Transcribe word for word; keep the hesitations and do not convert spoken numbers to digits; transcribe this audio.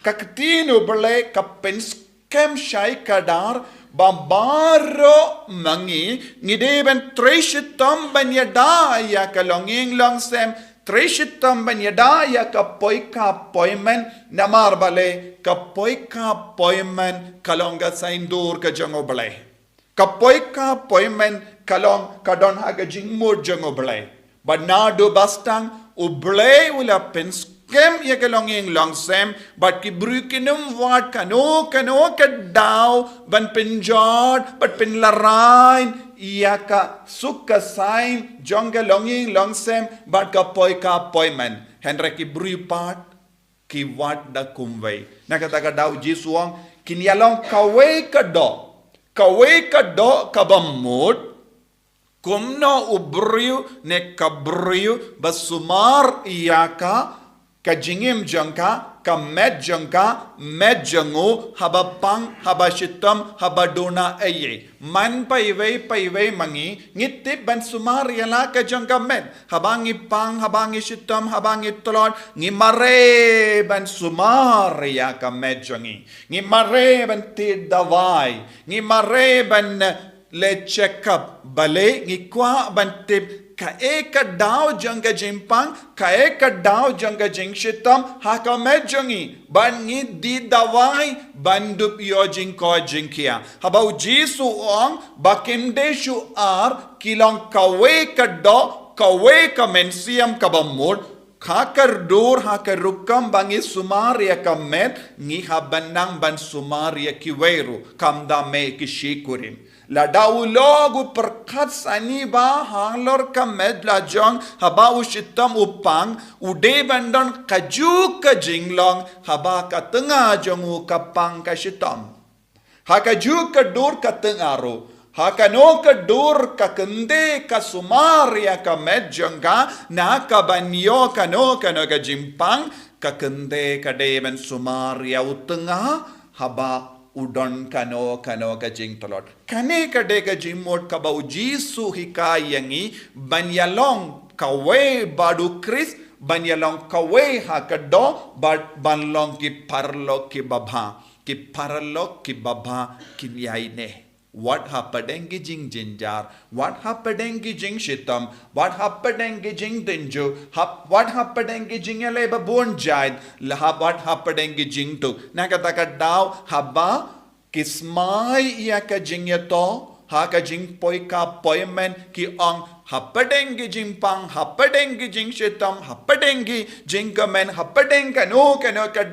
Ka ktien U Blei ka pynskhem shai kdar ba baroh ma ngi ngi dei ban trei shitom ban ïada ïa ka longïing longsem, trei shitom ban ïada ïa ka poi ka poimen, namar balei ka poi ka poimen ka long ka saiñdur ka jong U Blei. Ka poi ka poimen ka long ka don ha ka jingmut jong U Blei. Bad naduh ba sdang U Blei u la pynskhem ïa ka longïing longsem, bad ki briew kin ym wad kano kano ka daw ban pynjot bad pynlarai ïa ka suk ka saiñ jong ka longïing longsem bad ka poi ka poimen. Hynrei ki briew pat ki wad da kumwei. Na kata ka daw Jisu u ong, kin ïa long kawei ka doh, kawei ka doh kaba mut, kumno u briew ne ka briew ba sumar ïa ka, ka jingim jong ka, ka met jong ka, met jong u, haba pang, haba shitom, haba duna ei ei. Man paiwei paiwei ma ngi ngi tip ban sumar ïa la ka jong ka met. Haba ngi pang, haba ngi shitom, haba ngi tlot, ngi mareh ban sumar ïa ka met jong ngi. Ngi mareh ban thied dawai, ngi mareh ban leit check up, balei ngi kwah ban tip kaei ka daw jong ka jingpang, kaei ka daw jong ka jingshitom ha ka met jong ngi. Bad ngi die dawai ban dup ïoh jingkoit jingkhiah. Haba u Jisu u ong ba kim dei shu ar, ki long kawei ka doh, kawei ka mynsiem kaba mut, ha ka dur, ha ka rukom ba ngi sumar ïa ka met, ngi hap ban nang ban sumar ïa kiwei ruh, khamtam eh ki shi kurim. Lada u lok u pyrkhat sani ba halor ka met la jong, haba u shitom u pang, u dei ban don kajuh ka jinglong, haba ka tnga jong u ka pang ka shitom. Ha kajuh ka dur ka tnga ruh, ha kano ka dur ka kynthei ka sumar ïa ka met jong ka, na ka ban ïoh kano kano ka jingpang, ka kynthei ka dei ban sumar ïa u tnga, haba u don kano kano ka jingtlot. Kane ka dei ka jingmut kaba u Jisu u hikai ïa ngi, ban ïa long kawei bad u Khrist, ban ïa long kawei ha ka doh, bad ban long ki paralok ki babha. Ki paralok ki babha kin ïai neh. Wat hapdeng ki jingjynjar, wat hapdeng ki jingshitom, wat hapdeng ki jingtynjuh, hap, wat hapdeng ki jingïaleh babun jait, la hap, wat hapdeng ki jingduk. Na kata ka daw haba ki smai ïa ka jingïathoh ha ka jingpoi ka poimen, ki ong hapdeng ki jingpang, hapdeng ki jingshitom, hapdeng ki jingkmen, hapdeng kano kano ka